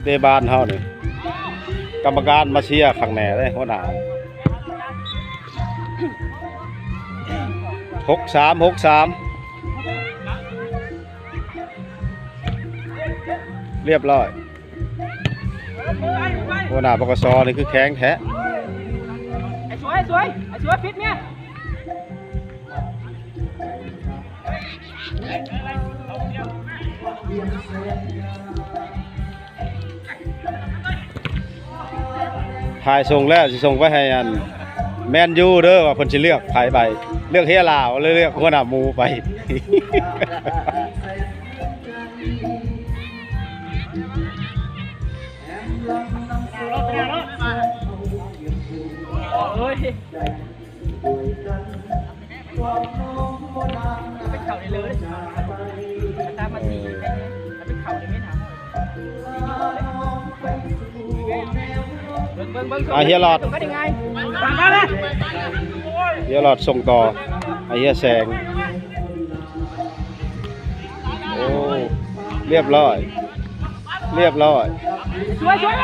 ເດບ້ານເຮົານີ້ ກຳມະການມາເຊຍຄັກແນ່ເດ້ ຫົວໜ້າ. ຫົກສາມ ຫົກສາມ ຮຽບຮ້ອຍ. ຫົວໜ້າ ປກສ ນີ້ຄືແຂງແທ້. ໄອ້ສວຍ ສວຍ ໄອ້ສວຍ ປິດເມຍ. ຖ່າຍສົ່ງແລ້ວ ຊິສົ່ງໄປໃຫ້ອັນ ແມນຢູ ເດີ ວ່າເພິ່ນຊິເລືອກໃຜໄປ ເລືອກເຮຍລາວ ຫຼືເລືອກຫົວໜ້າໝູໄປ. ເອີຍ ເປັນເຂົ້າໄດ້ເລີຍ ຕາມມາສີ ເປັນເຂົ້າໄດ້ເລີຍນະ. ເບິ່ງ ເບິ່ງ ເບິ່ງ ອ່າ ເຮຍຫຼອດ ມາແລ້ວ ເຮຍຫຼອດສົ່ງຕໍ່ໃຫ້ເຮຍແສງ. ໂອ້ ຮຽບຮ້ອຍ ຮຽບຮ້ອຍ. ສວຍ ສວຍ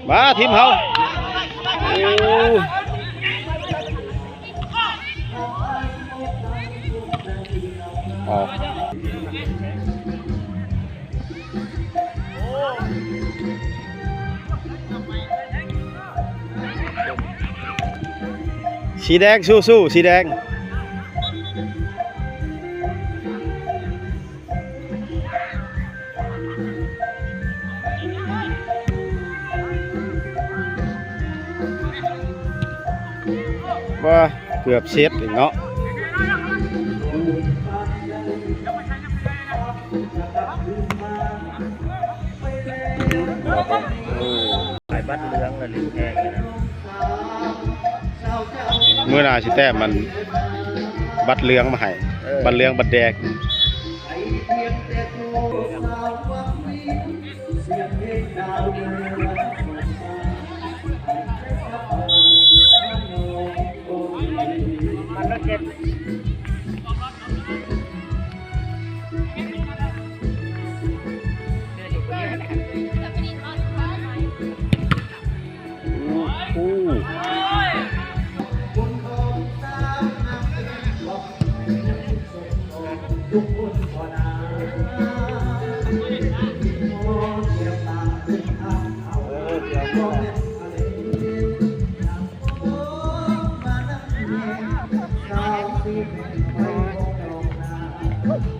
ມາທີມເຮົາ. ໂອ້ ອອກ ສີແດງ ສູ້ໆ ສີແດງ. ວ່າເກືອບເສັດອີກເນາະ. ຂາຍບັດເຫຼືອງລະຫຼິ້ນແພງນະ. ມື້ໜ້າຊິແຕ້ມມັນ ບັດເຫຼືອງມາໃຫ້ ເອີ ບັດເຫຼືອງບັດແດງ. ມັນເຈັບ. ໂອ້ໂຫ.